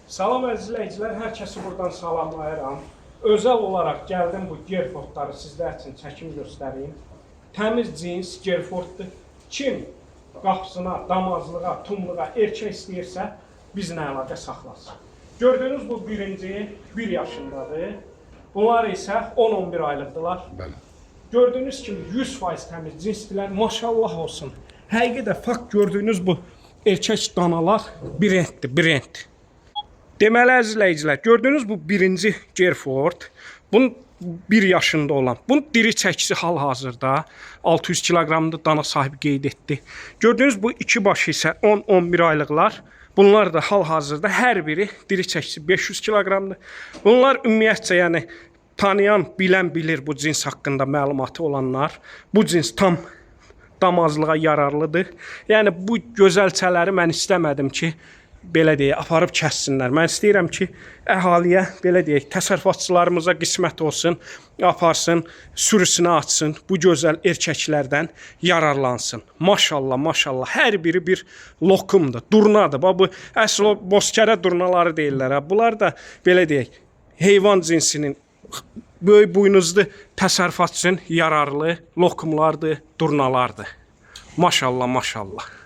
Salam əziz izləyicilər, hər kəsi buradan salamlayıram. Özəl olaraq gəldim bu Gerfordları sizlər üçün çəkim göstərim. Təmiz cins Gerforddur. Kim qapısına, damazlığa, tumluğa erkək istəyirsə, bizlə əlaqə saxlasın. Gördüyünüz bu birinci 1 yaşındadır. Bunlar isə 10-11 aylıqdılar. Bəli. Gördüyünüz kimi 100% təmiz cinsdirlər. Maşallah olsun. Həqiqi də fakt gördüyünüz bu erkək danalar brenddir, brend. Deməli əziz izləyicilər, gördüyünüz bu birinci Gerford, bunun 1 yaşında olan, bunun diri çəkisi hal-hazırda 600 kiloqramdır dana sahibi qeyd etdi. Gördüyünüz bu iki başı isə 10-11 aylıqlar. Bunlar da hal-hazırda hər biri diri çəkisi 500 kiloqramdır. Bunlar ümumiyyətcə yəni tanıyan, bilən bilir bu cins haqqında məlumatı olanlar. Bu cins tam damazlığa yararlıdır. Yəni bu gözəlçələri mən istəmədim ki, belə deyək, aparıb kəssinlər. Mən istəyirəm ki, əhaliyə belə deyək, təsərrüfatçılarımıza qismət olsun, aparsın, sürüsünə açsın, bu gözəl erkəklərdən yararlansın. Maşallah, maşallah, hər biri bir lokumdur, durnadır. Bax bu əsl o boskərə durnaları deyirlər ha. Bunlar da belə deyək, heyvan cinsinin böyük buynuzlu təsərrüfat üçün yararlı lokumlardır, durnalardır. Maşallah, maşallah.